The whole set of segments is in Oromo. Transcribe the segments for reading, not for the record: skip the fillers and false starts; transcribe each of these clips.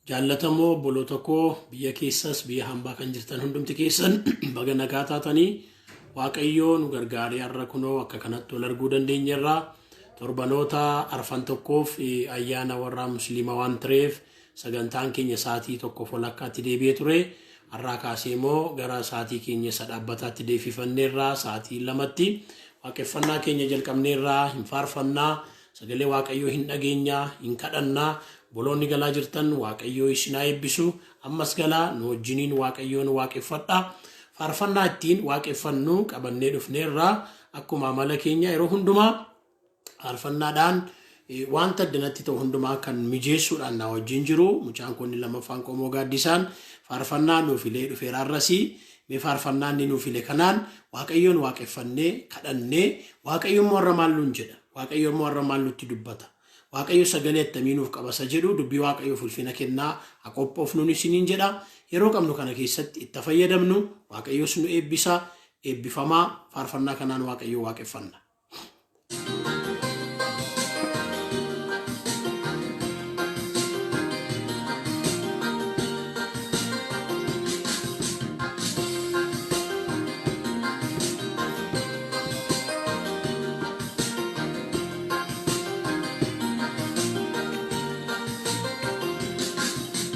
Jaallatamoo obboloota koo biyya keessas biyya hambaa kan jirtan hundumti keessan baga nagaa taatanii Waaqayyoo nu gargaaree har'a kunoo akka kanatti wal arguu dandeenyerra. Torbanoota arfan tokkoof ayyaana warra musliima waan tureef sagantaan keenya sa'aatii tokkoof walakkaatti deebi'ee ture. Har'aa kaasee immoo gara sa'aatii keenya isa dhaabbataatti deebifanneerra sa'aatii 2tti waaqeffannaa keenya jalqabneerra hin faarfannaa. Sagalee Waaqayyoo hin dhageenya, hin kadhanna. Obboloonni galaa jirtan Waaqayyoo isin haa eebbisu. Ammas galaa nu wajjiniin Waaqayyoon waaqeffadha. Faarfannaa ittiin waaqeffannu qabannee dhufneerra. Akkuma amala keenya yeroo hundumaa faarfannaadhaan wanta addanatti ta'u hundumaa kan mijeessuudhaan na wajjin jiru. Mucaan kun inni lammaffaan qomoo gaaddisaan faarfannaa nuuf filee dhufeera har'asii. Mee faarfannaa inni nuuf file kanaan Waaqayyoon waaqeffannee kadhannee Waaqayyo immoo har'a maal nuun jedha? Waaqayyo immoo har'a maal nutti dubbata? Waaqayyo sagalee attamii nuuf qaba isa jedhu dubbii Waaqayyoof ulfina kennaa haa qophoofnuun isiniin jedha. Yeroo qabnu kana keessatti itti fayyadamnu Waaqayyos nu eebbisa. Eebbifamaa faarfannaa kanaan Waaqayyoo waaqeffanna.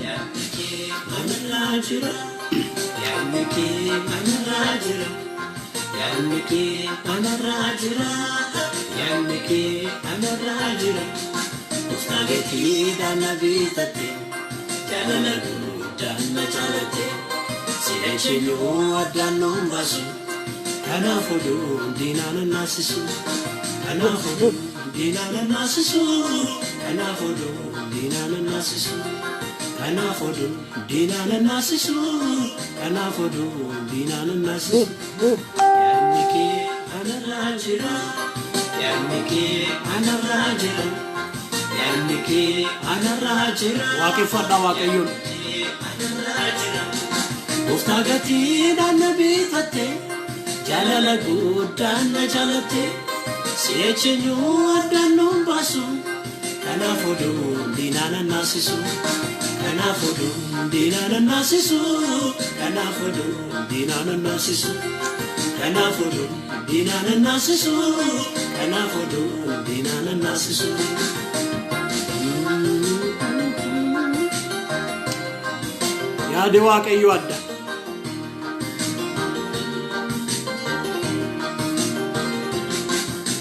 Yaadni kee anarraa jira. Yaadni kee anarraa jira. Yaadni kee anarraa jira. Yaadni kee anarraa jira. Gooftaa gatiidhaan na bitatte. Jaalala guddaan na jaalatte. Si'achi addaan nu hin baasu. Kanaaf oduun diinaa nan naasisu. Kanaaf oduun diinaa nan naasisu. Kanaaf oduun diinaa nan naasisu. Kanaaf oduun diinaa nan naasisu. Kanaaf oduun diinaa nan naasisu. Yaadni kee anarraa jira. Yaadni kee anarraa jira. Yaadni kee anarraa jira. Waaqeffadhaa Waaqayyoon. Anarraa jira. Gooftaa gatiidhaan na bitatte. Jaalala guddaan na jaalatte. Si'achi addaan nu hin baasu. Kanaaf oduun diinaa nan naasisu. Kanaaf oduun diinaa nan naasisu. Kanaaf oduun diinaa nan naasisu. Kanaaf oduun diinaa nan naasisu. Kanaaf oduun diinaa nan naasisu. Yaadi Waaqayyoo adda.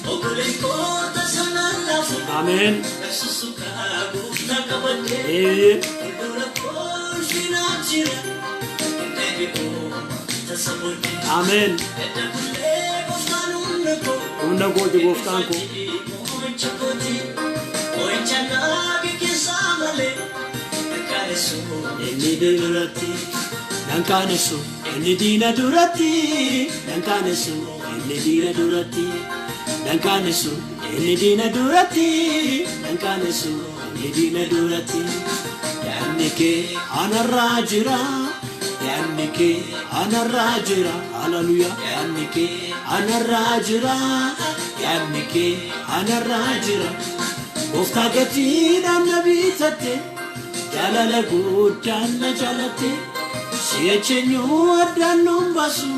Obboleettoota sanaan laafu. Ameen. Susukaa gooftaa qabadhee. Eeyyee. Fuuldura koo ulfinaa jira. Deebi'uu tasa booddee. Ameen. Edda bullee gooftaan humna koo. Humna kooti gooftaan koo. Mo'icha kooti. Mo'icha naage keessaa malee. Dhaqqaanessu inni duratti. Dhaqqaanessu inni diina duratti. Dhaqqaanessu inni diina duratti. Dhaqqaanessu inni diina duratti. Dhaqqaanessu inni diina duratti. Yaadni kee anarraa jira. Yaadni kee anarraa jira. Haleluyaa. Yaadni kee anarraa jira. Yaadni kee anarraa jira. Gooftaa gatiidhaan na bitatte. Jaalala guddaan na jaalatte. Si'achi addaan nu hin baasu.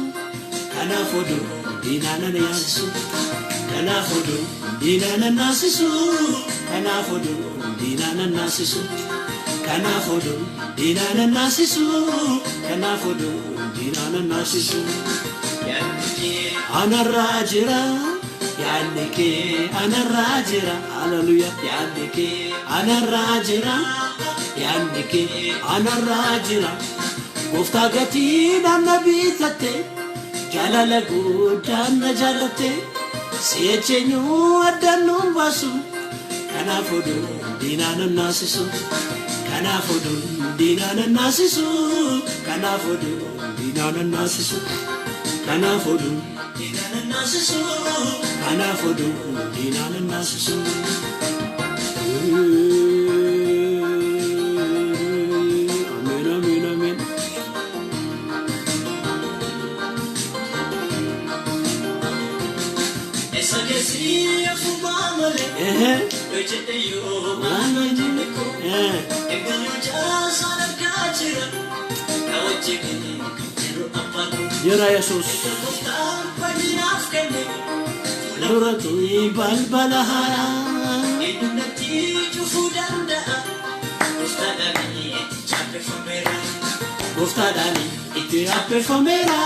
Kanaaf oduun diinaa nan yaasisu. Kanaaf oduun diinaa nan naasisu. Kanaaf oduun diinaa nan naasisu. Kanaaf oduun diinaa nan naasisu. Kanaaf oduun diinaa nan naasisu. Yaadni kee Anarraa jira. Yaadni kee anarraa jira. Haleluyaa. Yaadni kee anarraa jira. Yaadni kee anarraa jira. Gooftaa gatiidhaan na bitatte. Jaalala guddaan na jaalatte. Si'achi addaan nu hin baasu. Kanaaf oduun diinaa nan naasisu. Kanaaf oduun diinaa nan naasisu. Kanaaf oduun diinaa nan naasisu. Kanaaf oduun diinaa nan naasisu. Kanaaf oduun diinaa nan naasisu. Ameen, ameen, ameen. Eessa keessi hafuumaa malee. Ehe. Jira Yesuus. Dura tuyi balbala haaraa. Gooftaadhaan itti chaappeffameera.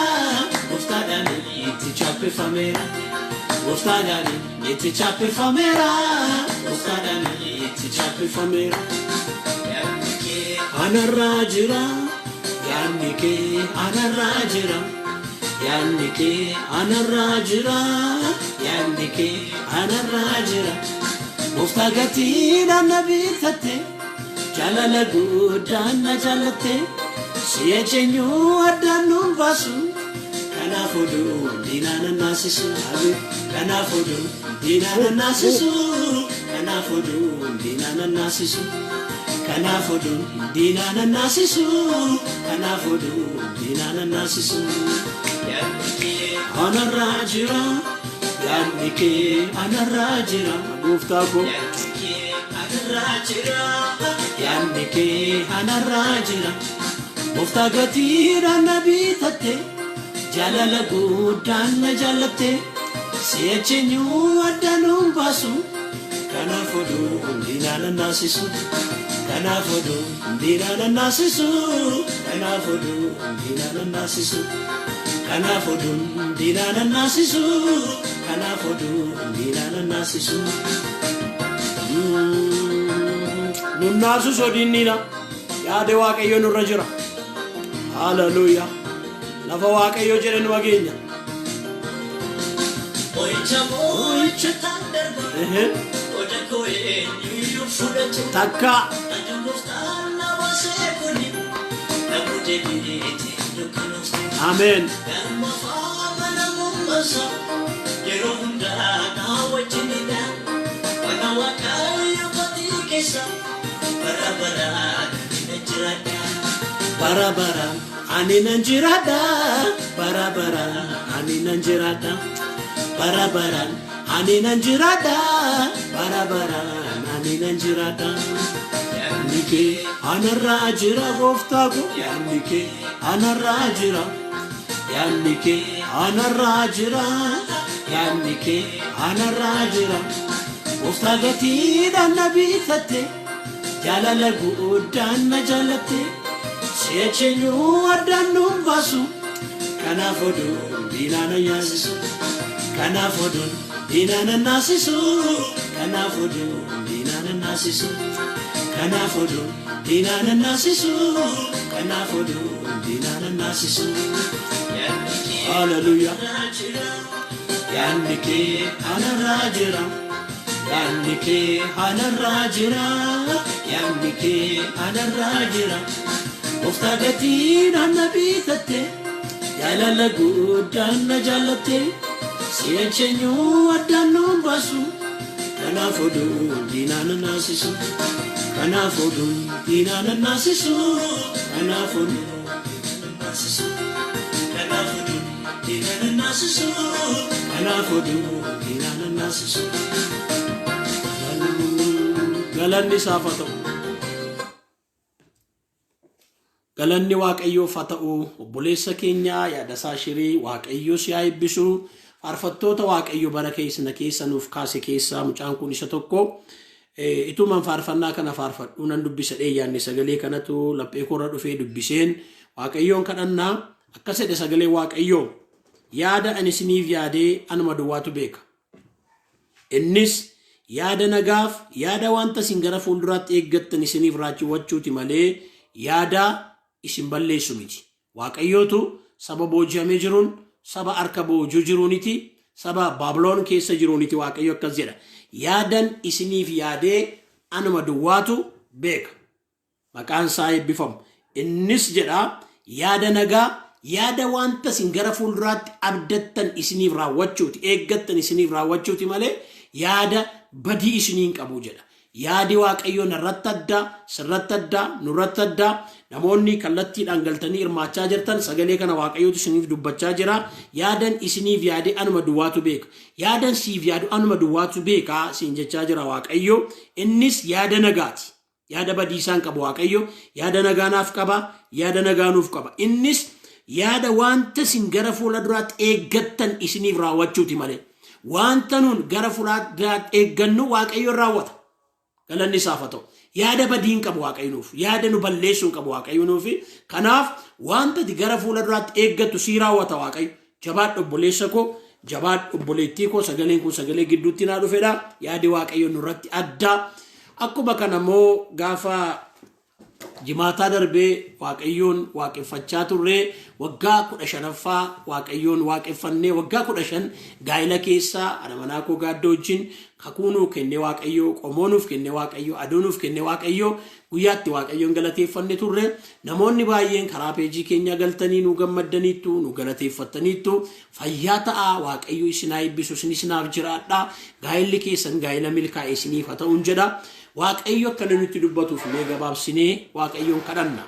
Gooftaadhaan itti chaappeffameera. Gooftaadhaan itti chaappeffameera. Gooftaadhaan itti chaappeffameera. Anarraa jira. Yaadni kee anarraa jira. Yaadni kee anarraa jira. Yaadni kee anarraa jira. Gooftaa gatiidhaan na bitatte. Jaalala guddaan na jaallatte. Si'a eenyu addaan nuun baasu. Kanaaf oduu diinaa nan naasisu. Kanaaf oduu diinaa nan naasisu. Kanaaf oduu diinaa nan naasisu. Kanaaf oduu diinaa nan naasisu. Kanaaf oduu diinaa nan naasisu. Anarraa jira. Yaadni kee anarraa jira. Gooftaa koo. Yaadni kee anarraa jira. Gooftaa gatiidhaan na bitatte. Jaalala guddaan na jaallatte. Si'achi eenyu addaan nuun baasu. Kanaaf oduu diinaa nan naasisu. Kanaaf oduu diinaa nan naasisu. Kanaaf oduu diinaa nan naasisu. Kanaaf oduu diinaa nan naasisu. Kanaaf oduu diinaa nan naasisu. Nun naasisu diinniidha. Yaada Waaqayyo nurra jira. Haleluuyaa. Lafa Waaqayyo jedhe nu dhageenya. Takka. Ameen. Bara bara ani nan jiraadha. Bara bara ani nan jiraadha. Bara bara ani nan jiraadha. Bara bara ani nan jiraadha. Yaadni kee anarraa jira gooftaa koo. Yaadni kee anarraa jira. Yaadni kee anarraa jira. Yaadni kee anarraa jira. Gooftaa gatiidhaan na bitatte. Jaalala guddaan na jaallatte. Si'achi eenyu addaan nuun baasu. Kanaaf oduu diinaa na nyaasisu. Kanaaf oduun diinaa na naasisu. Kanaaf oduu diinaa na naasisu. Kanaaf oduu diinaa na naasisu. Kanaaf oduu diinaa na naasisu. Haleluuyaa. Yaadni kee anarraa jira. Yaadni kee anarraa jira. Yaadni kee anarraa jira. Gooftaa gatiidhaan na bitatte. Jaalala guddaan na jaallatte. Si'achi eenyu addaan nuun baasu. Kanaaf oduu diinaa na naasisu. Kanaaf oduu diinaa na naasisu. Kanaaf oduu diinaa na naasisu. Kanaaf oduu diinaa na naasisu. Kanaaf oduu diinaa na naasisu. Galanni isaaf haa ta'u. Galanni Waaqayyoof haa ta'u. Obboleessa keenya Yaadasaa Shirii Waaqayyo si haa eebbisu. Faarfattoota Waaqayyo bara keessa keessa nuuf kaase keessaa mucaan kun isa tokko. Ituman faarfannaa kana faarfadhuu nan dubbisa dheeyyaanne sagalee kanatu laphee koorra dhufee dubbiseen Waaqayyoon kadhannaa akkas jedhe sagalee Waaqayyoo. Yaada ani isiniif yaadee anuma duwwaatu beeka. Innis yaada nagaaf yaada wanta isin gara fuulduraatti eeggattan isiniif raawwachuuti malee yaada isin balleessu miti. Waaqayyootu saba booji'amee jiruun, saba harka boojuu jiruuniti, saba Baabiloon keessa jiruuniti Waaqayyo akkas jedha. Yaadan isiniif yaadee anuma duwwaatu beeka. Maqaan isaa eebbifamu. Innis jedha yaada nagaa, yaada wanta isin gara fuulduraatti abdattan isiniif raawwachuuti, eeggattan isiniif raawwachuuti malee yaada badii isiniin qabu jedha. Yaadi Waaqayyoo narratti adda, sirratti adda, nurratti adda. Namoonni kallattiidhaan galtanii hirmaachaa jirtan sagalee kana Waaqayyootu isiniif dubbachaa jira. Yaadan isiniif yaade anuma duwwaatu beeka. Yaadan siif yaadu anuma duwwaatu beeka siin jechaa jira Waaqayyo. Innis yaada nagaati. Yaada badiisaa hin qabu Waaqayyo. Yaada nagaa naaf qaba. Yaada nagaa nuuf qaba. Innis yaada wanta isin gara fuula duraatti eeggattan isiniif raawwachuuti malee. Wanta nuun gara fuula duraatti eeggannu Waaqayyo hin raawwata. Galanni isaaf haa ta'u. Yaada badii hin qabu Waaqayyo nuuf. Yaada nu balleessuu hin qabu Waaqayyo nuuf. Kanaaf wanta ati gara fuula duraatti eeggattu sii raawwata Waaqayyo. Jabaadhu obboleessa koo, jabaadhu obboleettii koo, sagaleen kun sagalee gidduutti naa dhufedha. Yaadi Waaqayyo nurratti adda. Akkuma kana immoo gaafa jimaataa darbee Waaqayyoon waaqeffachaa turre, waggaa 15ffaa Waaqayyoon waaqeffannee, waggaa 15 gaa'ila keessa ana manaa koo gaaddoo wajjin kakuu nuu kenne Waaqayyo, qomoo nuuf kenne Waaqayyo, aduu nuuf kenne Waaqayyo, guyyaatti Waaqayyoon galateeffanne turre. Namoonni baay'een karaa peejii keenyaa galtanii nu gammaddaniittu, nu galateeffattaniittu. Fayyaa ta'aa, Waaqayyo isin haa eebbisu, isin isinaaf jiraadha. Gaa'illi keessan gaa'ila milkaa'e isiniif haa ta'uun jedha. Waaqayyo akka inni nutti dubbatuuf mee gabaabsinee Waaqayyoon kadhanna.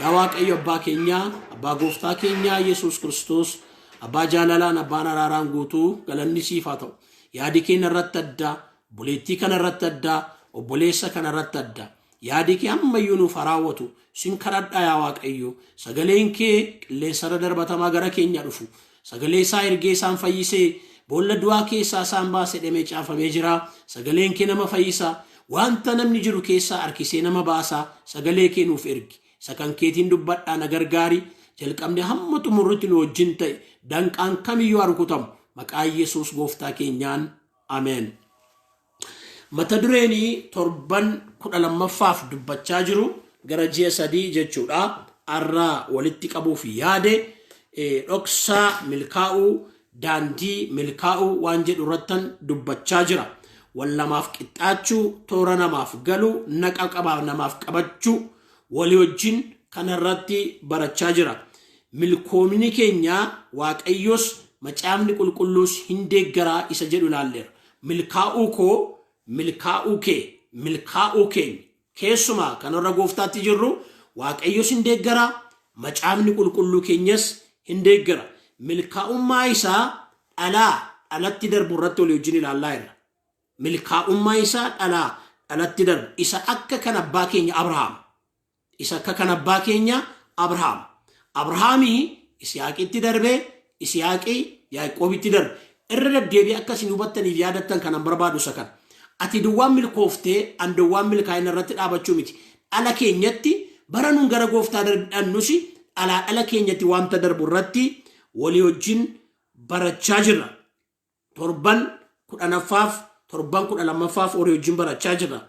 Yaa Waaqayyo abbaa keenyaa, abbaa gooftaa keenyaa Yesuus Kiristoos, abbaa jaalalaan, abbaan araaraan guutuu, galanni siif haa ta'u. Yaadi keenya irratti adda, obboleettii kana irratti adda, obboleessa kana irratti adda. Yaadi kee ammayyuu nuuf haa raawwatu. Sin kadhadha yaa Waaqayyo. Sagaleen kee qilleensarra darbatamaa gara keenya dhufu. Sagalee isaa ergee isaan fayyisee boolla du'aa keessaa isaan baase dhemee caafamee jira. Sagaleen kee nama fayyisa. Wanta namni jiru keessaa harkisee nama baasa. Sagalee kee nuuf ergi. Isa kan keetiin dubbadhaa na gargaari. Jalqabne hamma xumurrutti nu wajjin ta'e. Danqaan kamiyyuu haa rukutamu. Maqaa Yesuus gooftaa keenyaan. Ameen. Mata dureen torban 12ffaaf dubbachaa jiru gara ji'a 3 jechuudha. Har'a walitti qabuuf yaade dhoksaa milkaa'uu, daandii milkaa'uu waan jedhu irrattan dubbachaa jira. Wal namaaf qixxaachuu, toora namaaf galuu, naqa qabaa namaaf qabachuu walii wajjin kanarratti barachaa jira. Milkoomni keenya Waaqayyos macaafni qulqulluus hin deeggaraa isa jedhu ilaalleera. Milkaa'uu koo, milkaa'uu kee, milkaa'uu keenya. Keessumaa kan warra gooftaatti jirru Waaqayyos hin deeggara, macaafni qulqulluu keenyas hin deeggara. Milkaa'ummaa isaa dhalaa dhalatti darbu irratti walii wajjin ilaallaa jirra. Milkaa'ummaa isaa dhalaa dhalatti darbu isa akka kan abbaa keenya Abrahaam. Isa akka kan abbaa keenya Abrahaam. Abrahaamii Isihaaqitti darbe, Isihaaqi Yaaqoobitti darbe. Irra deddeebi'ee akka isin hubattaniif yaadattan kanan barbaadu isa kana. Ati duwwaan milkooftee, an duwwaan milkaa'ina irratti dhaabachuu miti. Dhala keenyatti bara nun gara gooftaa dhandhus dhalaa dhala keenyatti wanta darbu irratti walii wajjin barachaa jirra. Torban 10ffaaf, torban 12ffaaf horii wajjin barachaa jirra.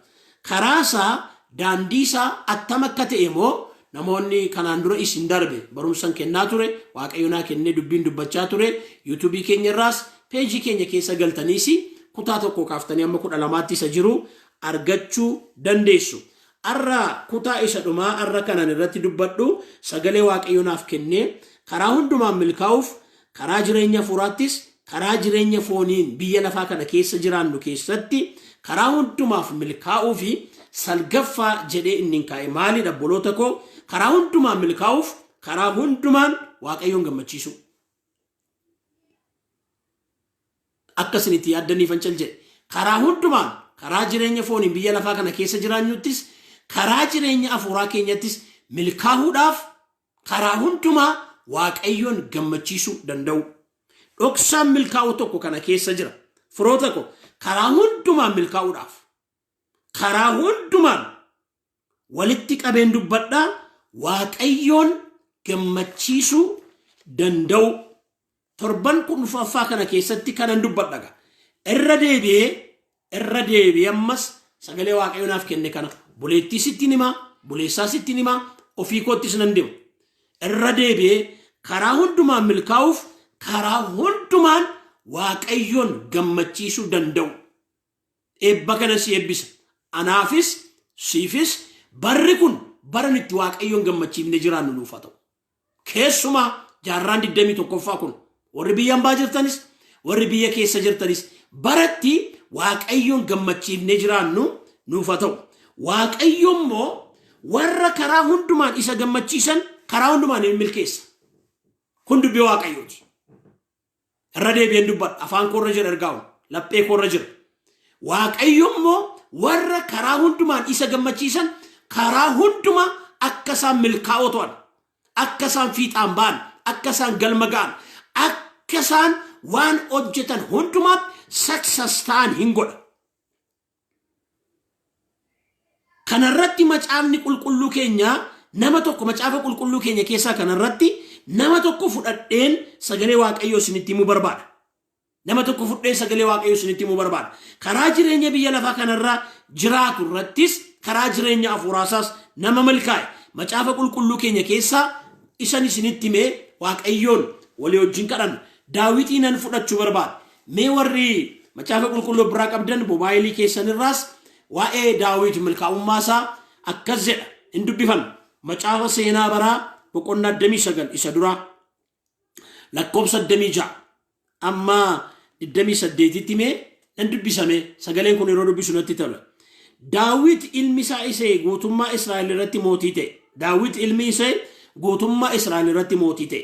Karaa isaa, daandii isaa attam akka ta'e immoo namoonni kanaan dura isin darbe barumsan kennaa ture, Waaqayyo naa kennee dubbiin dubbachaa ture, yuutuubii keenya irraas peejii keenya keessa galtaniis kutaa 1 kaaftanii amma 12tti isa jiru argachuu dandeessu. Har'a kutaa isa dhumaa har'a kanan irratti dubbadhu sagalee Waaqayyo naaf kennee karaa hundumaan milkaa'uuf karaa jireenya hafuuraattis karaa jireenya fooniin biyya lafaa kana keessa jiraannu keessatti karaa hundumaaf milkaa'uu fi salgaffaa jedhee inni hin kaa'e maalidha obboloota koo? Karaa hundumaan milkaa'uuf karaa hundumaan Waaqayyoon gammachiisuu. Akka isin itti yaaddaniifan cal jedhe. Karaa hundumaan, karaa jireenya fooniin biyya lafaa kana keessa jiraanyuttis, karaa jireenya hafuuraa keenyattis milkaahuudhaaf karaa hundumaa Waaqayyoon gammachiisuu danda'u. Dhoksaan milkaa'uu tokko kana keessa jira. Firoota ko, karaa hundumaan milkaa'uudhaaf, karaa hundumaan walitti qabeen dubbadhaa, Waaqayyoon gammachiisuu danda'u. Torban 10ffaa kana keessatti kanan dubbadha. Irra deebi'ee irra deebi'ee ammas sagalee Waaqayyo naaf kenne kana buleettii sittiin himaa, buleessaa sittiin himaa, ofii koottis nan deema. Irra deebi'ee karaa hundumaan milkaa'uuf karaa hundumaan Waaqayyoon gammachiisuu danda'u. Eebba kana si eebbisa. Anaafis siifis barri kun bara nuti Waaqayyoon gammachiifne jiraannu nuuf haa ta'u. Keessumaa jaarraan 21ffaa kun warri biyya hambaa jirtanis warri biyya keessa jirtanis baratti Waaqayyoon gammachiifnee jiraannu nuuf haa ta'u. Waaqayyo immoo warra karaa hundumaan isa gammachiisan karaa hundumaan hin milkeessa. Kun dubbii Waaqayyooti. Irra deebi'een dubbadha. Afaan koorra jira ergaa'u. Laphee koorra jira. Waaqayyo immoo warra karaa hundumaan isa gammachiisan karaa hundumaa akka isaan milkaa'oo ta'an, akka isaan fiixaan ba'an, akka isaan galma ga'an, akka isaan waan hojjetan hundumaatti success ta'an hin godha. Kanarratti macaafni qulqulluu keenya nama tokko macaafa qulqulluu keenya keessaa kanarratti nama tokko fudhadheen sagalee Waaqayyoo isinitti himuu barbaada. Nama tokko fudheen sagalee Waaqayyoo isinitti himuu barbaada. Karaa jireenya biyya lafaa kanarra jiraatu irrattis karaa jireenya hafuuraasaas nama milkaa'e macaafa qulqulluu keenya keessaa isan isinitti himee Waaqayyoon walii wajjin kadhanna. Daawitii nan fudhachuu barbaada. Mee warri macaafa qulqulluu biraa qabdan mobaayilii keessanirraas waa'ee Daawit milkaa'ummaa isaa akkas jedha hin dubbifanna. Macaafa seenaa baraa boqonnaa 29 isa duraa lakkoofsa 26 amma 28tti mee nan dubbisame sagaleen kun yeroo dubbisu natti tola. Daawit ilmi isaa Isee guutummaa Israa'el irratti mootii ta'e. Daawit ilmi Isee guutummaa Israa'el irratti mootii ta'e.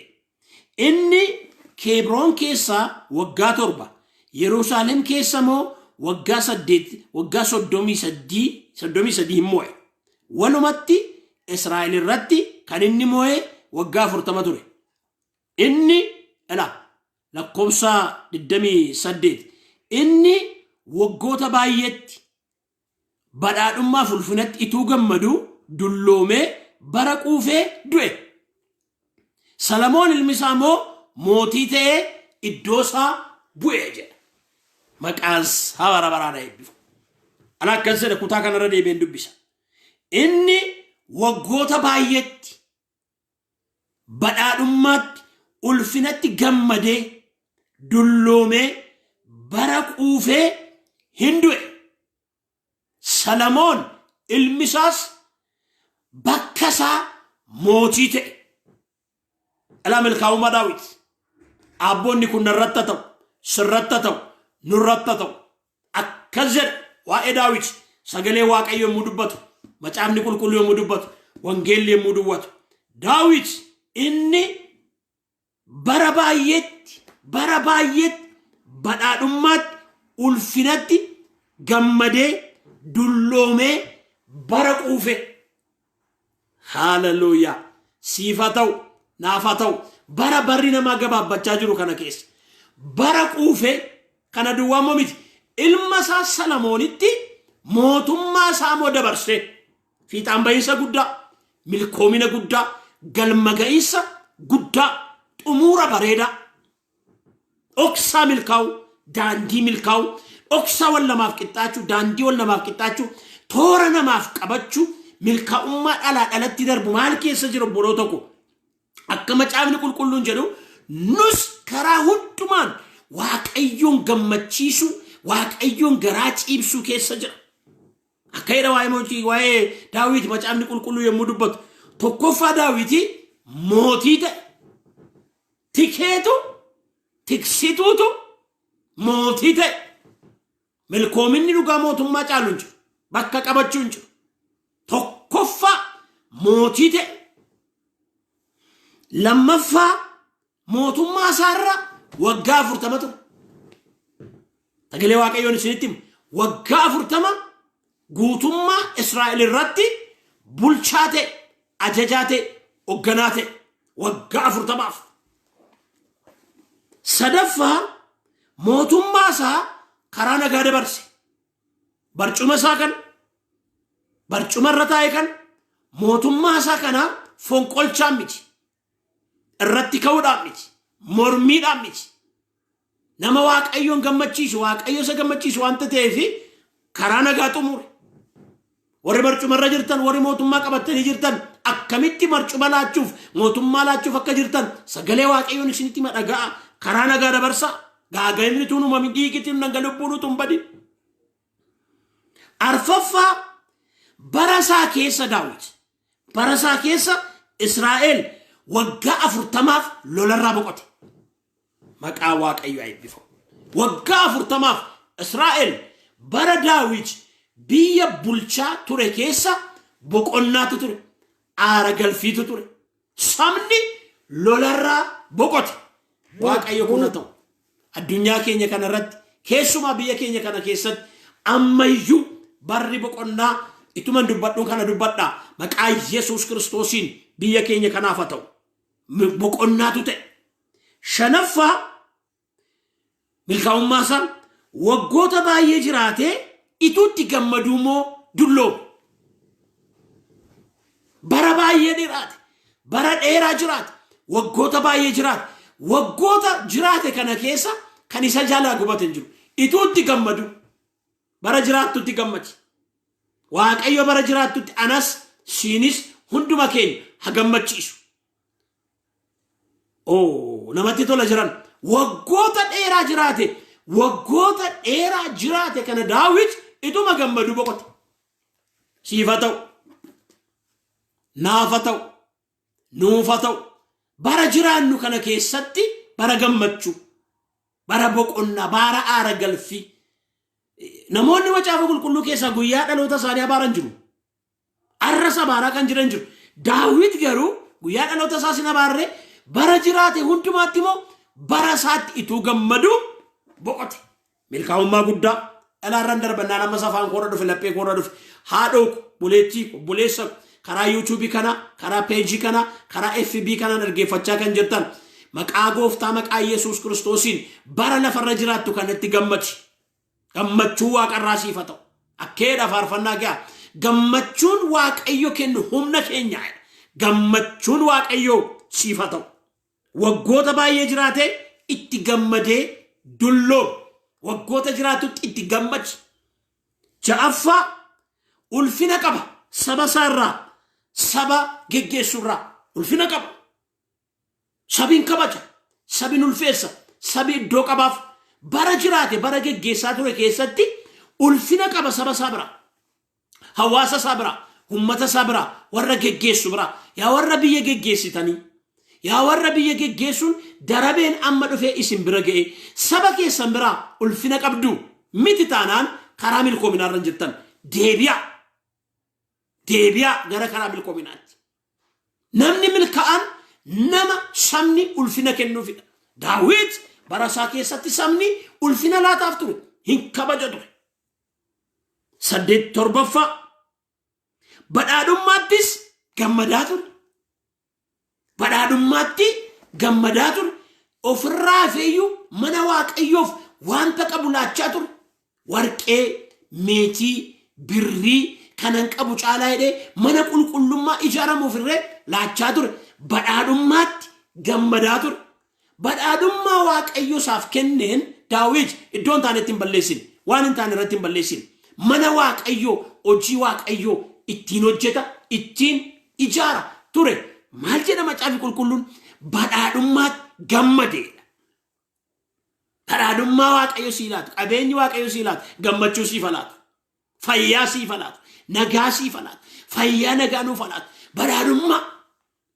Inni Kebroon keessa waggaa 7, Yerusaalem keessa immoo waggaa 8, waggaa 33 hin mo'e. Walumatti Israa'el irratti kan inni mo'e waggaa 40 ture. Inni ilaa lakkoofsa 28 inni waggoota baay'eetti badhaadhummaaf ulfinatti ituu gammaduu dulloomee bara quufee du'e. Salamoon ilmi isaa immoo mootii ta'ee iddoo isaa bu'e jedha. Maqaan isaa bara baraan haa eebbifamu. Ana akkas jedha kutaa kanarra deebi'een dubbisa. Inni waggoota baay'eetti badhaadhummaatti ulfinatti gammadee dulloomee bara quufee hin du'e. Salamoon ilmi isaas bakka isaa mootii ta'e. Dhalaa milkaa'ummaa Daawit. Abboonni kun narratti haa ta'u, sirratti haa ta'u, nurratti haa ta'u. Akkas jedha waa'ee Daawit sagalee Waaqayyo yommuu dubbatu, macaafni qulqulluu yommuu dubbatu, wangeelli yommuu dubbatu. Daawit inni bara baay'eetti bara baay'eetti badhaadhummaatti ulfinatti gammadee dulloomee bara quufe. Haaleluyyaa. Siif haa ta'u, naaf haa ta'u. Bara barri namaa gabaabbachaa jiru kana keessa. Bara quufe kana duwwaa immoo miti. Ilma isaa Salamoonitti mootummaa isaa immoo dabarse. Fiixaan bahiinsa guddaa, milkoomina guddaa, galma ga'iinsa guddaa, xumuura bareedaa. Dhoksaa milkaa'uu, daandii milkaa'uu, dhoksaa wal namaaf qixxaachuu, daandii wal namaaf qixxaachuu, toora namaaf qabachuu, milkaa'ummaa dhalaa dhalatti darbu maal keessa jiru obboloota koo? Akka macaafni qulqulluun jedhu nus karaa hundumaan Waaqayyoon gammachiisuu, Waaqayyoon garaa ciibsuu keessa jira. Akka jedha waa'ee mootii waa'ee Daawit macaafni qulqulluu yommuu dubbatu tokkoffaa Daawiti mootii ta'e. Tikeetu tiksituutu mootii ta'e. Milkoominni dhugaa mootummaa caalu hin jiru. Bakka qabachuu hin jiru. Tokkoffaa mootii ta'e. Lammaffaa mootummaa isaarra waggaa 40 ture. Sagalee Waaqayyoon isinitti himu. Waggaa 40 guutummaa Israa'el irratti bulchaa ta'e, ajajaa ta'e, hoogganaa ta'e. Waggaa 40f. Sadaffaa mootummaa isaa karaa nagaa dabarse. Barcuma isaa kana barcuma irra taa'e kana mootummaa isaa kana fonqolchaan miti. Irratti ka'uudhaan miti. Mormiidhaan miti. Nama Waaqayyoon gammachiisu, Waaqayyo isa gammachiisu waanta ta'eef karaa nagaa xumure. Warri barcuma irra jirtan, warri mootummaa qabattanii jirtan, akkamitti barcuma laachuuf, mootummaa laachuuf akka jirtan sagalee Waaqayyoon isinitti hima dhaga'a. Karaa nagaa dabarsaa. Gaaga'imni tun uumamin dhiigiti hin lubbuun utuu hin badin. Arfaffaa bara isaa keessa Daawit bara isaa keessa Israa'el waggaa 40f lolarraa boqote. Maqaa Waaqayyo haa eebbifamu. Waggaa 40f Israa'el bara Daawit Biyya bulchaa ture keessa boqonnaatu ture. Aara galfiitu ture. Sabni lolarraa boqote. Waaqayyo kun haa ta'u. Addunyaa keenya kanarratti keessumaa biyya keenya kana keessatti ammayyuu barri boqonnaa ituman dubbadhuun kana dubbadhaa maqaa Yesuus Kiristoosiin biyya keenya kanaaf haa ta'u. Boqonnaatu ta'e. Shanaffaa milkaa'ummaa isaa waggoota baay'ee jiraatee ituutti gammaduu moo dulloome. Bara baay'ee jiraate. Bara dheeraa jiraate. Waggoota baay'ee jiraate. Waggoota jiraate kana keessa kan isa jalaa gubate hin jiru. Ituutti gammadu. Bara jiraattutti gammadi. Waaqayyo bara jiraattutti anas siinis hunduma keenya ha gammachiisu. Oo, namatti tola jiran. Waggoota dheeraa jiraate. Waggoota dheeraa jiraate kana Daawit ituma gammadu boqote. Siif haa ta'u. Naaf haa ta'u. Nuuf haa ta'u. Bara jiraannu kana keessatti bara gammachuu, bara boqonnaa, bara aara galfii. Namoonni macaafa qulqulluu keessaa guyyaa dhaloota isaanii abaaran jiru. Arras abaaraa kan jiran jiru. Daawit garuu guyyaa dhaloota isaas hin abaarre, bara jiraate hundumaatti immoo bara isaatti ituu gammadu boqote. Milkaa'ummaa guddaa dhalaarran darbannaan ammas afaan koorra dhufe, laphee koorra dhufe. Haadhoo ko, obboleettii ko, obboleessa ko, karaa yuutuubii kana, karaa peejii kana, karaa FB kanaan dhaggeeffachaa kan jirtan maqaa gooftaa maqaa Yesuus Kiristoosiin bara lafarra jiraattu kanatti gammadi. Gammachuu waaqarraa siif haa ta'u. Akkeedha faarfannaa kee. Gammachuun Waaqayyo kennu humna keenya. Gammachuun Waaqayyoo siif haa ta'u. Waggoota baay'ee jiraatee itti gammadee dulloome. Waggoota jiraatutti itti gammadi. Ja'affaa ulfina qaba saba isaarraa, saba geggeessurraa ulfina qaba. Sabiin kabaja, sabiin ulfeessa, sabi iddoo qabaaf. Bara jiraate, bara geggeessaa ture keessatti ulfina qaba saba isaa bira, hawaasa isaa bira, ummata isaa bira, warra geggeessu bira. Yaa warra biyya geggeessitanii, yaa warra biyya geggeessuun darabeen amma dhufee isin bira ga'e, saba keessan biraa ulfina qabdu miti taanaan karaa milkoominaarra hin jirtan. Deebi'aa. Deebi'aa gara karaa milkoominaatti. Namni milkaa'aan nama sabni ulfina kennuufidha. Daawit bara isaa keessatti sabni ulfina laataaf ture. Hin kabaja ture. Saddeet torbaffaa badhaadhummaattis gammadaa ture. Badhaadhummaatti gammadaa ture. Ofirraa hafeeyyuu mana Waaqayyoof wanta qabu laachaa ture. Warqee, meetii, birrii kanan qabu caalaa jedhee mana qulqullummaa ijaaramuuf illee laachaa ture. Badhaadhummaatti gammadaa ture. Badhaadhummaa Waaqayyo isaaf kenneen Daawit iddoo hin taanetti hin balleessine. Waan hin taane irratti hin balleessine. Mana Waaqayyoo, hojii Waaqayyoo ittiin hojjeta, ittiin ijaara ture. Maal jedha macaafi qulqulluun? Badhaadhummaatti gammadeedha. Badhaadhummaa Waaqayyo sii laatu, qabeenyi Waaqayyo sii laatu, gammachuu siif haa laatu. Fayyaa siif haa laatu, nagaa siif haa laatu, fayyaa nagaa nuuf haa laatu. Badhaadhummaa.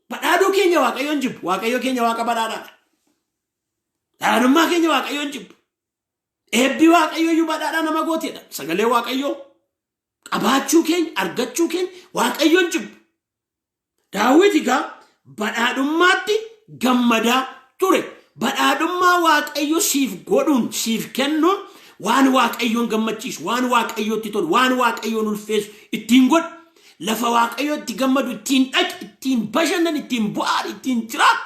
Badhaadhuu keenya Waaqayyo hin jibbu. Waaqayyo keenya Waaqa badhaadhaadha. Badhaadhummaa keenya Waaqayyo hin jibbu. Eebbi Waaqayyo iyyuu badhaadhaa nama gooteedha. Sagalee Waaqayyoo qabaachuu keenya, argachuu keenya Waaqayyo hin jibbu. Daawit egaa badhaadhummaatti gammadaa ture. Badhaadhummaa Waaqayyo siif godhuun, siif kennuun waan Waaqayyoon gammachiisu, waan Waaqayyootti tolu, waan Waaqayyoon ulfeessu ittiin godhu. Lafa Waaqayyo itti gammadu ittiin dhaqi, ittiin bashannan, ittiin bu'aari, ittiin jiraadhu.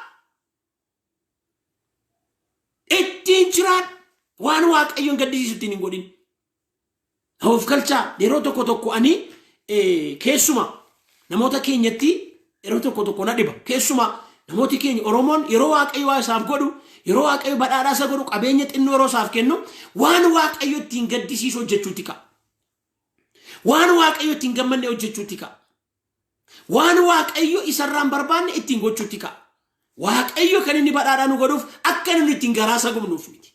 Ittiin jiraadhu. Waan Waaqayyoon gaddisiisu ittiin hin godhin. Of galchaa yeroo tokko tokko ani keessuma namoota keenyatti yeroo tokko tokko na dhiba. Keessuma namooti keenya Oromoon yeroo Waaqayyo waa isaaf godhu, yeroo Waaqayyo badhaadhaa isa godhu, qabeenya xinnoo yeroo isaaf kennu waan Waaqayyo ittiin gaddisiisu hojjechuutti ka'a. Waan Waaqayyo ittiin gammanne hojjechuutti ka'a. Waan Waaqayyo isarraa hin barbaanne ittiin gochuutti ka'a. Waaqayyo kan inni badhaadhaa nu godhuuf akka inni ittiin garaa isa gubnuuf miti.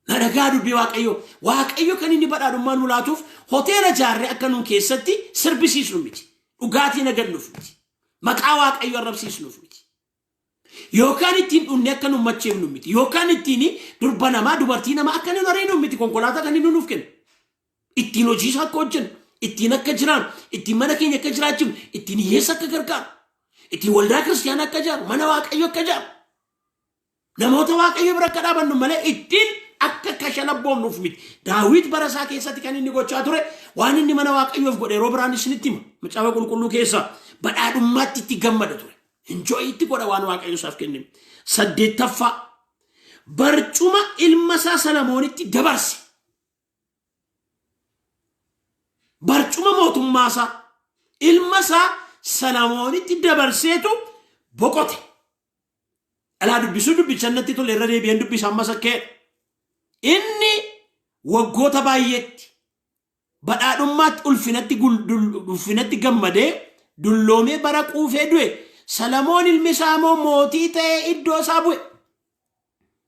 Na dhagaa dubbii Waaqayyoo. Waaqayyo kan inni badhaadhummaa nu laatuuf hoteela ijaarree akka nuun keessatti sirbisiisnu miti. Dhugaatii nagannuuf miti. Maqaa Waaqayyo arrabsiisnuuf miti. Yookaan ittiin dhunnee akka nu macheefnu miti. Yookaan ittiin durba namaa dubartii namaa akka nu ariinu miti. Konkolaataa kan inni nuuf kennu. Ittiin hojii isaa akka hojjennu, ittiin akka jiraannu, ittiin mana keenya akka jiraachifnu, ittiin hiyyeessa akka gargaaru, ittiin waldaa kiristiyaanaa akka ijaaru, mana Waaqayyo akka ijaaru, namoota Waaqayyo bira akka dhaabannu malee ittiin akka kashalabboomnuuf miti. Daawit bara isaa keessatti kan inni gochaa ture waan inni mana Waaqayyoof godhe yeroo biraan isinitti hima. Macaafa qulqulluu keessaa badhaadhummaatti itti gammada ture. Enjoy itti godha waan Waaqayyo isaaf kenne. Saddeettaffaa barcuma ilma isaa Salamoonitti dabarse. Barcuma mootummaa isaa ilma isaa Salamoonitti dabarseetu boqote. Dhalaa dubbisuu dubbicha natti tole irra deebi'een dubbisa ammas akkeedha. Inni waggoota baay'eetti badhaadhummaatti ulfinatti ulfinatti gammadee dulloomee bara quufee du'e. Salamoon ilmi isaa immoo mootii ta'ee iddoo isaa bu'e.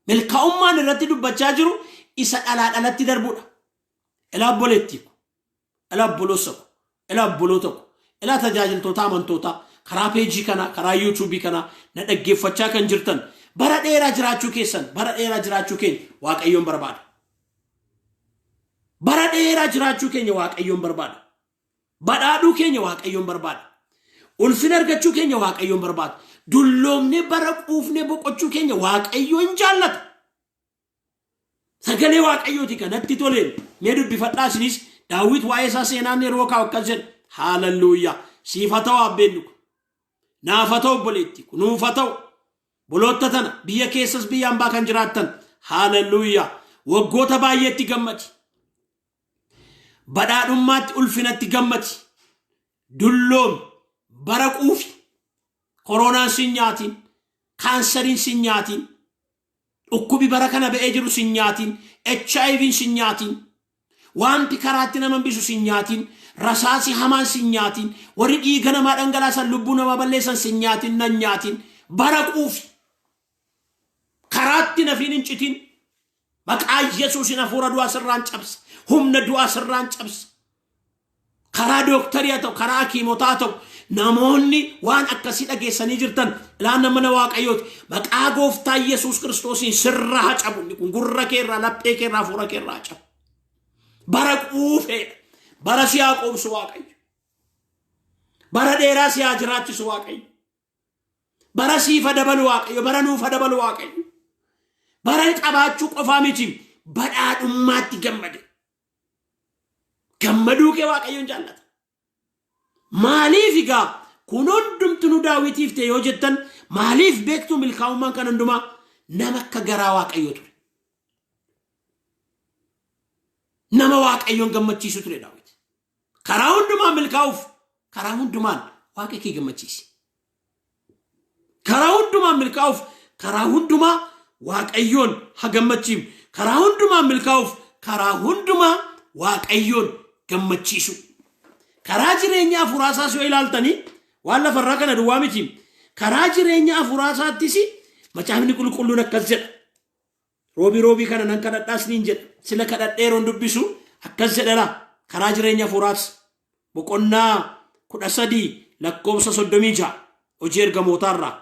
Milkaa'ummaan irratti dubbachaa jiru isa dhalaa dhalatti darbudha. Ilaa obboleettii ko, ilaa obbolossa ko, ilaa obboloota ko, ilaa tajaajiltoota amantootaa karaa peejii kanaa, karaa yuutuubii kanaa na dhaggeeffachaa kan jirtan bara dheeraa jiraachuu keessan, bara dheeraa jiraachuu keenya Waaqayyoon barbaada. Bara dheeraa jiraachuu keenya Waaqayyoon barbaada. Badhaadhuu keenya Waaqayyoon barbaada. Ulfina argachuu keenya Waaqayyoon barbaada. Dulloomnee bara quufnee boqochuu keenya Waaqayyoon jaallata. Sagalee Waaqayyooti kanatti toleen mee dubbifadhaa isinis Daawit waa'ee isaa seenaan yeroo kaa'u akkas jedha. Haalalluuyyaa. Siif haa ta'u abbeennu kun. Naaf haa ta'u obboleetti kun. Nuuf haa ta'u. Bolootta tana biyya keessas biyya ambaa kan jiraattan. Haalalluuyyaa. Waggoota baay'eetti gammadi. Badhaadhummaatti ulfinatti gammadi. Dulloomi. Bara quufi. Koronaan sin nyaatiin. Kaansariin sin nyaatiin. Dhukkubi bara kana ba'ee jiru sin nyaatiin. HIVn sin nyaatiin. Wanti karaatti nama hambisu sin nyaatiin. Rasaasi hamaan sin nyaatiin. Warri dhiiga namaa dhangalaasan lubbuu namaa balleessan sin nyaatiin nan nyaatiin. Bara quufi. Karaatti nafiin hin citin. Maqaa Yesuusin hafuura du'aa sirraan cabsa. Humna du'aa sirraan cabsa. Karaa dooktarii haa ta'u, karaa hakiimotaa haa ta'u, namoonni waan akkasii dhageessanii jirtan ilaanna mana Waaqayyooti. Maqaa gooftaa Yesuus Kiristoosiin sirra haa cabu. Inni kun gurra keerraa, laphee keerraa, hafuura keerraa haa cabu. Bara quufeedha. Bara si haa quubsu Waaqayyo. Bara dheeraa si haa jiraachisu Waaqayyo. Bara siifa dabalu Waaqayyo. Bara nuufa dabalu Waaqayyo. Bara qabaachuu qofaa miti. Badhaadhummaatti gammade. Gammaduu kee Waaqayyoon jaallata. Maaliif egaa kun hundumtu nu daawitiif ta'e yoo jettan maaliif beektuu milkaa'ummaan kan hundumaa nama akka garaa Waaqayyoo ture. Nama Waaqayyoon gammachiisu ture Daawit. Karaa hundumaan milkaa'uuf karaa hundumaan Waaqa kee gammachiisi. Karaa hundumaan milkaa'uuf karaa hundumaa Waaqayyoon haa gammachiifnu. Karaa hundumaan milkaa'uuf karaa hundumaa Waaqayyoon gammachiisu. Karaa jireenya hafuuraasaas yoo ilaaltanii waan lafarraa kana duwwaa miti. Karaa jireenya hafuuraasaattis macaafni qulqulluun akkas jedha. Roobii roobii kana nan kadhadhaas niin jedha. Sila kadhadhee yeroon dubbisu akkas jedhera. Karaa jireenya hafuuraas boqonnaa 13 lakkoofsa 36 hojii ergamootaa irraa.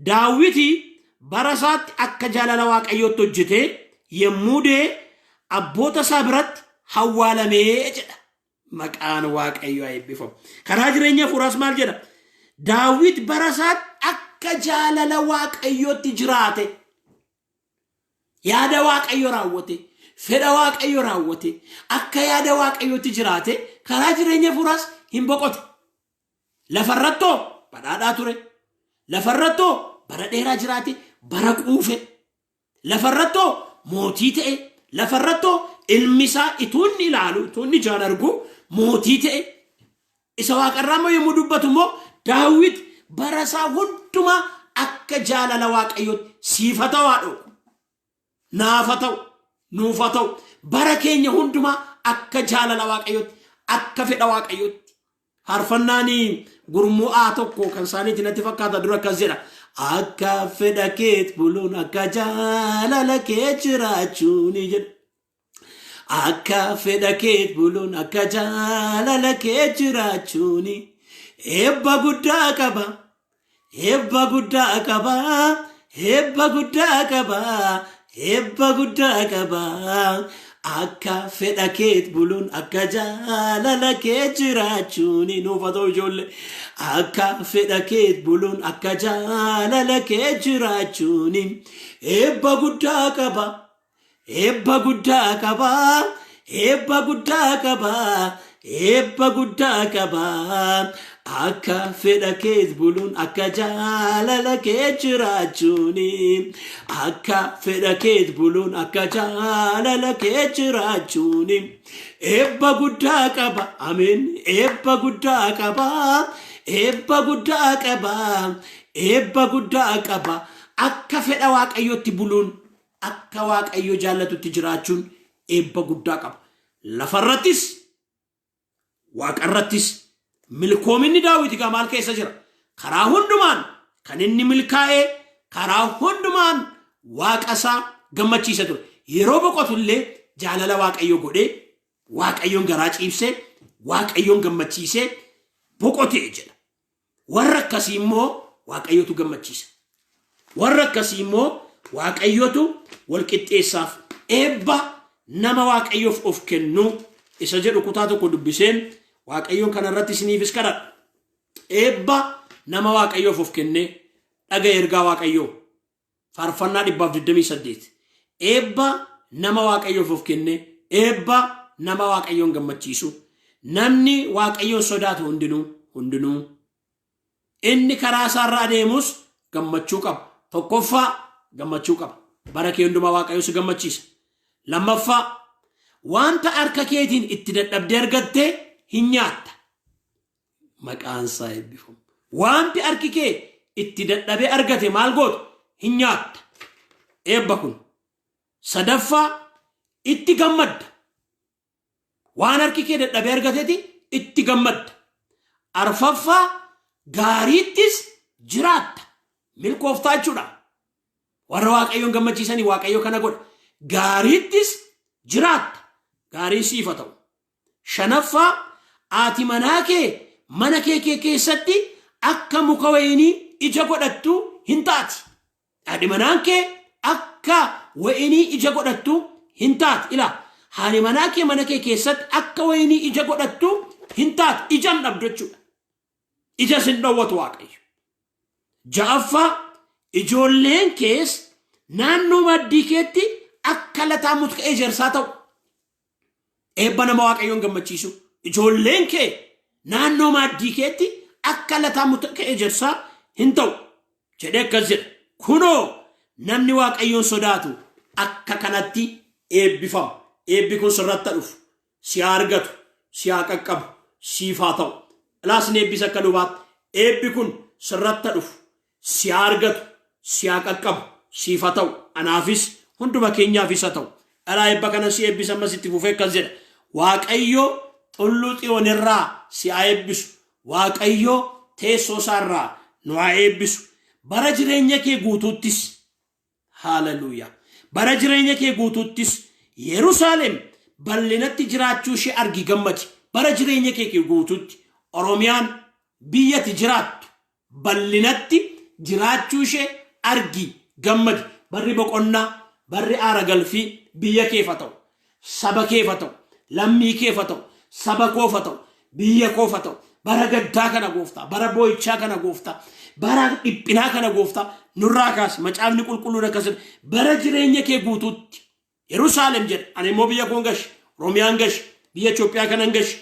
Daawiti bara isaatti akka jaalala Waaqayyootti hojjetee yommuu du'e abboota isaa biratti hawwaalamee jedha. Maqaan Waaqayyoo haa eebbifamu. Karaa jireenya hafuuraas maal jedha? Daawit bara isaatti akka jaalala Waaqayyootti jiraate. Yaada Waaqayyo raawwate, fedha Waaqayyo raawwate, akka yaada Waaqayyootti jiraate karaa jireenya hafuuraas hin boqote. Lafarrattoo badhaadhaa ture. Lafarrattoo bara dheeraa jiraate, bara quufe. Lafarrattoo mootii ta'e. Lafarrattoo ilmi isaa ituu inni ilaalu, ituu inni ijaan argu mootii ta'e. Isa waaqarraa immoo yommuu dubbatu immoo Daawit bara isaa hundumaa akka jaalala Waaqayyootti siif haa ta'u haadhoo ko. Naaf haa ta'u, nuuf haa ta'u. Bara keenya hundumaa akka jaalala Waaqayyootti, akka fedha Waaqayyootti. Faarfannaan gurmu'aa tokko kan isaaniiti natti fakkaata dura akkas jedha. Akka fedha keet buluun akka jaalala kee jiraachuun jedha. Akka fedha keet buluun akka jaalala kee jiraachuun eebba guddaa qaba. Eebba guddaa qaba. Eebba guddaa qaba. Eebba guddaa qaba. Akka fedha keet buluun akka jaalala kee jiraachuun nuuf haa ta'u ijoollee. Akka fedha keet buluun akka jaalala kee jiraachuun eebba guddaa qaba. Eebba guddaa qaba. Eebba guddaa qaba. Eebba guddaa qaba. Akka fedha keet buluun akka jaalala kee jiraachuun akka fedha keet buluun akka jaalala kee jiraachuun eebba guddaa qaba. Ameen. Eebba guddaa qaba. Eebba guddaa qaba. Eebba guddaa qaba. Akka fedha Waaqayyootti buluun akka Waaqayyo jaallatutti jiraachuun eebba guddaa qaba. Lafarrattis waaqarrattis milkoominni Daawit egaa maal keessa jira? Karaa hundumaan kan inni milkaa'ee karaa hundumaan waaqa isaa gammachiisa ture. Yeroo boqotu illee jaalala Waaqayyoo godhee Waaqayyoon garaa ciibsee Waaqayyoon gammachiisee boqotee jedha. Warra akkasii immoo Waaqayyotu gammachiisa. Warra akkasii immoo Waaqayyotu wal qixxeessaaf. Eebba nama Waaqayyoof of kennuu isa jedhu kutaa tokko dubbiseen Waaqayyoon kana irratti isiniifis kadhadha. Eebba nama Waaqayyoof of kennee dhaga'e ergaa Waaqayyoo. Faarfannaa 128. Eebba nama Waaqayyoof of kennee, eebba nama Waaqayyoon gammachiisu. Namni Waaqayyoon sodaatu hundinuu, hundinuu. Inni karaa isaarra adeemus gammachuu qaba. Tokkoffaa gammachuu qaba. Bara kee hundumaa Waaqayyo si gammachiisa. Lammaffaa wanta harka keetiin itti dadhabdee argatte hin nyaatta. Maqaan isaa eebbifamu. Wanti harki kee itti dadhabee argate maal gootu? Hin nyaatta. Eebba kun. Sadaffaa itti gammadda. Waan harki kee dadhabee argateeti itti gammadda. Arfaffaa gaariittis jiraatta. Milkooftaa jechuudha. Warra Waaqayyoon gammachiisanii Waaqayyo kana godha. Gaariittis jiraatta. Gaariin siif haa ta'u. Shanaffaa, haati manaa kee mana kee kee keessatti akka muka wayinii ija godhattu hin taati. Haadhi manaan kee akka wayinii ija godhattu hin taati. Ilaa, haadhi manaa kee mana kee keessatti akka wayinii ija godhattu hin taati. Ija hin dhabdu jechuudha. Ija sin dhowwatu Waaqayyo. Ja'affaa, ijoolleen kees naannoo maaddii keetti akka lataa muka ejersaa ta'u. Eebba nama Waaqayyoon gammachiisu. Ijoolleen kee naannoo maaddii keetti akka lataa muka ejersaa hin ta'u jedhee akkas jedha. Kunoo namni Waaqayyoon sodaatu akka kanatti eebbifama. Eebbi kun sirratti haa dhufu, si haa argatu, si haa qaqqabu, siif haa ta'u. Ilaas ni eebbisa akka lubaatti. Eebbi kun sirratti haa dhufu, si haa argatu, si haa qaqqabu, siif haa ta'u. Anaafis hunduma keenyaafis haa ta'u. Dhalaa eebba kana si eebbisa ammas itti fufee akkas jedha. Waaqayyo tulluu Xiyoon irraa si haa eebbisu. Waaqayyo teessoo isaa irraa nu haa eebbisu. Bara jireenya kee guutuuttis Haaleluyyaa. Bara jireenya kee guutuuttis Yerusaalem bal'inatti jiraachuu ishee argi gammadi. Bara jireenya kee guutuutti Oromiyaan biyyati jiraattu bal'inatti jiraachuu ishee argi gammadi. Barri boqonnaa, barri aara galfii biyya keef haa ta'u, saba keef haa ta'u, lammii keef haa ta'u, saba koof haa ta'u, biyya koof haa ta'u. Bara gaddaa kana gooftaa, bara boo'ichaa kana gooftaa, bara dhiphinaa kana gooftaa nurraa kaasi. Macaafni qulqulluun akkas jedha. Bara jireenya kee guutuutti Yerusaalem jedha. Ani immoo biyya koon gashi, Oromiyaan gashi, biyya Itoophiyaa kanan gashi.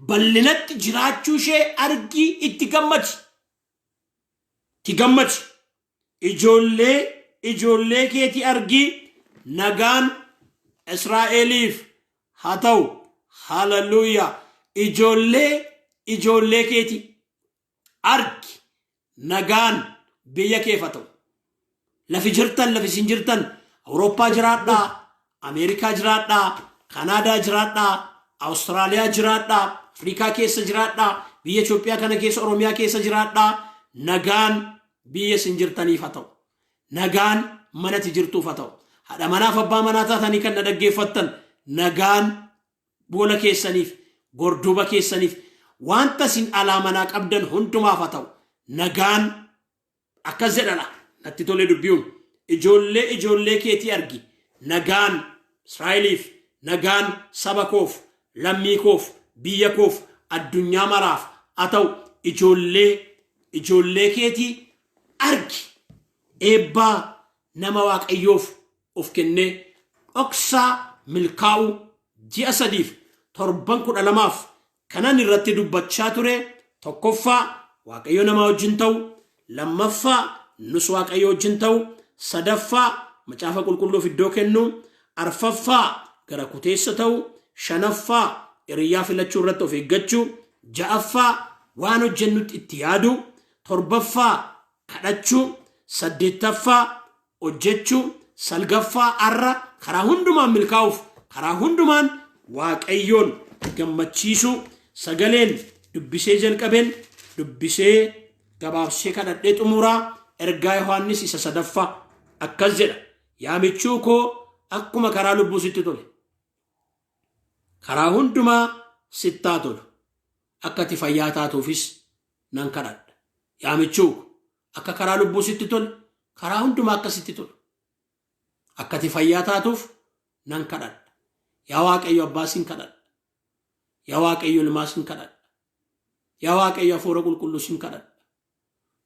Bal'inatti jiraachuu ishee argii itti gammadi. Itti gammadi. Ijoollee ijoollee keetii argii nagaan Israa'eliif haa ta'u. Haleluuyaa. Ijoollee ijoollee keetii argi nagaan biyya keef haa ta'u. Lafi jirtan lafi isin jirtan Awurooppaa jiraadhaa, Ameerikaa jiraadhaa, Kanaadaa jiraadhaa, Awustiraaliyaa jiraadhaa, Afrikaa keessa jiraadhaa, biyya Itoophiyaa kana keessa Oromiyaa keessa jiraadhaa, nagaan biyya isin jirtaniif haa ta'u. Nagaan manati jirtuuf haa ta'u. Haadha manaaf abbaa manaa taatanii kan na dhaggeeffattan nagaan boola keessaniif, gorduuba keessaniif, wanta isin alaa manaa qabdan hundumaaf haa ta'u. Nagaan akkas jedhadha. Natti tolee dubbiyuun. Ijoollee ijoollee keetii argi. Nagaan Israa'eliif, Nagaan saba koof, lammii koof, biyya koof, addunyaa maraaf haa ta'u. Ijoollee keetii argi. Eebbaa nama Waaqayyoof of kennee dhoksaa milkaa'uu ji'a 3f torban 12f kanan irratti dubbachaa ture: tokkoffaa, Waaqayyo nama wajjin ta'u; lammaffaa, nus Waaqayyo wajjin ta'u; sadaffaa, Macaafa Qulqulluuf iddoo kennu; arfaffaa, gara kuteessa ta'u; shanaffaa, hiriyyaa filachuu irratti of eeggachuu; ja'affaa, waan hojjennutti itti yaadu; torbaffaa, kadhachuu; saddeettaffaa, hojjechuu; salgaffaa, arra karaa hundumaan milkaa'uuf karaa hundumaan Waaqayyoon gammachiisuu. Sagaleen dubbisee jalqabeen dubbisee gabaabsee kadhadhee xumuraa. Ergaa Yohaannis isa sadaffaa akkas jedha: "Yaa michuu koo, akkuma karaa lubbuu sitti tole, karaa hundumaa sittaa tolu, akka ati fayyaa taatuufis nan kadhadha." Yaa michuu koo, akka karaa lubbuu sitti tole, karaa hundumaa akka sitti tolu, akka ati fayyaa taatuuf nan kadhadha. Yaa Waaqayyo Abbaa, sin kadhadha. Yaa Waaqayyo Ilmaa, sin kadhadha. Yaa Waaqayyo Hafuura Qulqulluu, sin kadhadha.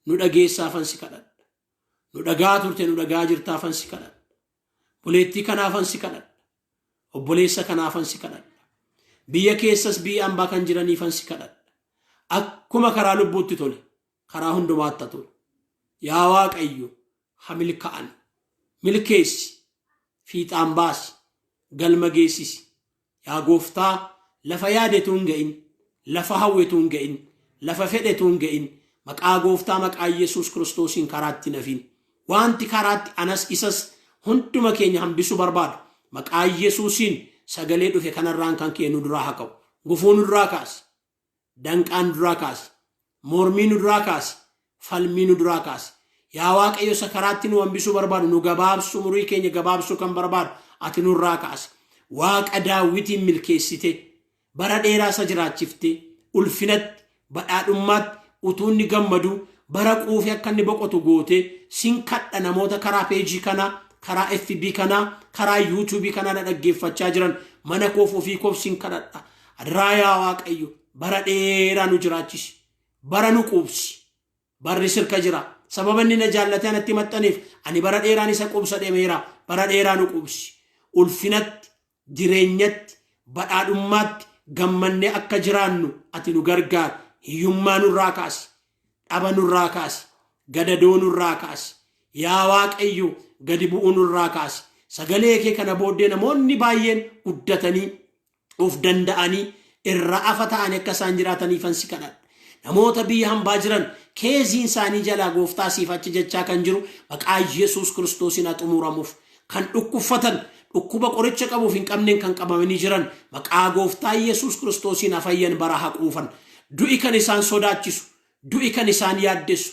Nu dhageessaafan si kadhadha. Nu dhagaa turte, nu dhagaa jirtaafan si kadhadha. Buleettii kanaafan si kadhadha. Obboleessa kanaafan si kadhadha. Biyya keessas biyya ambaa kan jiraniifan si kadhadha. Akkuma karaa lubbuutti tole, karaa hundumaatti tolu. Yaa Waaqayyo, ha milkaa'an. Milkeessi. Fiixaan baasi. Galma geessisi. Yaa Gooftaa, lafa yaadetu hin ga'in, lafa hawwetu hin ga'in, lafa fedhetu hin ga'in, maqaa Gooftaa, maqaa Yesuus Kiristoosiin karaatti nafin. Wanti karaatti anas isas hunduma keenya hambisuu barbaadu, maqaa Yesuusiin sagalee dhufe kanarraan kan ka'e nu duraa haa ka'u. Gufuu nu duraa kaasi. Danqaa nu duraa kaasi. Mormii nu duraa kaasi. Falmii nu duraa kaasi. Yaa Waaqayyo, isa karaatti nu hambisuu barbaadu, nu gabaabsuu, umurii keenya gabaabsuu kan barbaadu, ati nurraa kaasi. Waaqa Daawwitiin milkeessite, bara dheeraa isa jiraachifte, ulfinatti, badhaadhummaatti utuu inni gammadu, bara quufee akka inni boqotu goote, sin kadha. Namoota karaa peejii kanaa, karaa FB kanaa, karaa YouTube kanaa na dhaggeeffachaa jiran, mana koof, ofii koof sin kadhadha. Adaraa yaa Waaqayyo, bara dheeraa nu jiraachisi. Bara nu quubsi. Barri sirka jira. Sababa inni na jaallatee anatti maxxaneef ani bara dheeraan isa quubsa deemeera. Bara dheeraa nu quubsi. Ulfinatti, jireenyatti, badhaadhummaatti gammannee akka jiraannu ati nu gargaar. Hiyyummaa nurraa kaasi. Dhaba nurraa kaasi. Gadadoo nurraa kaasi. Yaa Waaqayyo, gadi bu'uu nurraa kaasi. Sagalee kee kana booddee namoonni baay'een guddatanii of danda'anii irra afa ta'anii akka isaan jiraataniifan si kadhadha. Namoota biyya hambaa jiran keeziin isaanii jalaa Gooftaa siif achi jechaa kan jiru, maqaa Yesuus Kiristoosiin haa xumuramuuf. Kan dhukkubfatan, dhukkuba qoricha qabuuf hin qabneen kan qabamanii jiran, maqaa Gooftaa Yesuus Kiristoosiin haa fayyan, bara haa quufan. Du'i kan isaan sodaachisu, du'i kan isaan yaaddessu,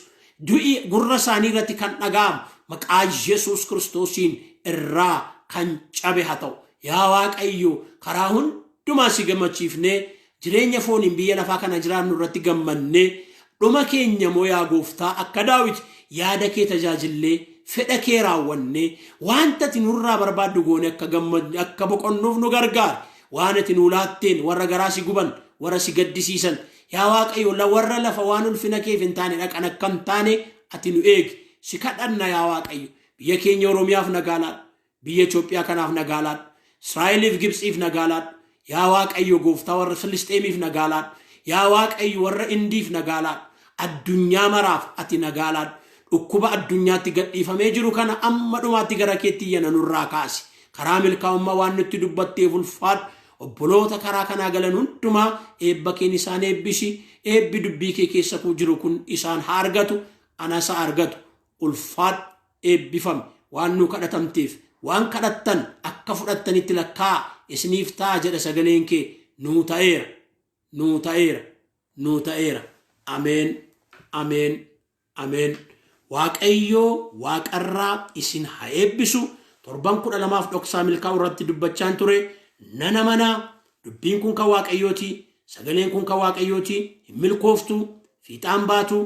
du'i gurra isaanii irratti kan dhaga'amu, maqaa Yesuus Kiristoosiin irraa kan cabe haa ta'u. Yaa Waaqayyo, karaa hundumaa si gammachiifnee jireenya fooniin biyya lafaa kana jiraannu irratti gammannee, dhuma keenya moo yaa Gooftaa, akka Daawit yaada kee tajaajillee, fedha kee raawwannee, wanta ati nurraa barbaaddu goone akka gammadne, akka boqonnuuf nu gargaari. Waan ati nuu laatteen warra garaa si guban, warra si gaddisiisan, yaa Waaqayyo, warra lafa waan ulfina keef hin taane dhaqan akka hin taane ati nu eegi. Si kadhanna, yaa Waaqayyo. Biyya keenya Oromiyaaf nagaa laadhu. Biyya Itoophiyaa kanaaf nagaa laadhu. Israa'eliif Gibxiif nagaa laadhu. Yaa Waaqayyo Gooftaa, warra Filisxeemiif nagaa laadhu. Yaa Waaqayyo, warra Indiif nagaa laadhu. Addunyaa maraaf ati nagaa laadhu. Dhukkuba addunyaatti gadhiifamee jiru kana amma dhumaatti gara keetti iyyana, nurraa kaasi. Karaa milkaa'ummaa waan nutti dubbatteef ulfaadhu. Obboloota karaa kanaa galan hundumaa eebba keen isaan eebbisi. Eebbi dubbii kee keessa jiru kun isaan haa argatu. Anas haa argatu. Ulfaadhu, eebbifame. Waan nu kadhatamteef, waan kadhattan akka fudhattanitti lakkaa'a, isiniif ta'a jedha sagaleen kee. Nuu ta'eera, nuu ta'eera, nuu ta'eera. Ameen, ameen, ameen. Waaqayyoo waaqarraa isin haa eebbisu. Torban 12f dhoksaa milkaa'u irratti dubbachaan ture. Nana manaa, dubbiin kun kan Waaqayyooti, sagaleen kun kan Waaqayyooti. Hin milkooftu, fiixaan baatu,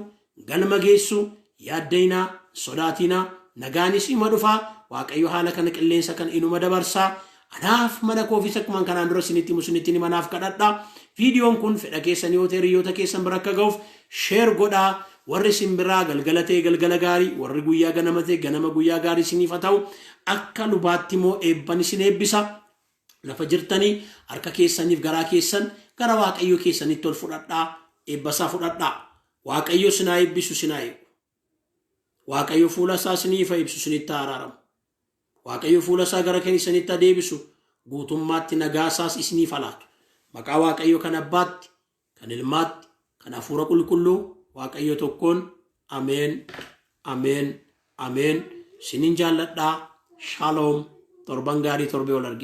galma geessu. Yaaddayinaa, sodaatinaa. Nagaanis ima dhufaa. Waaqayyo haala kana, qilleensa kana inuma dabarsaa. Anaaf mana koofis akkuma kanaan dura isinitti himu isinitti hima naaf kadhadhaa. Viidiyoon kun fedha keessan yoo ta'e hiriyoota keessan bira akka ga'uuf share godhaa. Warri isin biraa galgala ta'e galgala gaarii, warri guyyaa ganama ta'e ganama guyyaa gaarii isiniif haa ta'u. Akka lubaatti immoo eebban isin eebbisa. Lafa jirtanii harka keessaniif garaa keessan gara Waaqayyo keessanitti ol fudhadhaa. Eebbasaa fudhadhaa. Waaqayyo isin haa eebbisu, isin haa eegu. Waaqayyo fuula isaa isiniif haa ibsu, isinitti haa araaramu. Waaqayyo fuula isaa gara keessanitti haa deebisu, guutummaatti nagaa isaas isiniif haa laatu. Maqaa Waaqayyo kan Abbaatti, kan Ilmaatti, kan Hafuura Qulqulluu Waaqayyo tokkoon ameen, ameen, ameen. Isinin jaalladhaa. Shalom. Torban gaarii torbee ol argina.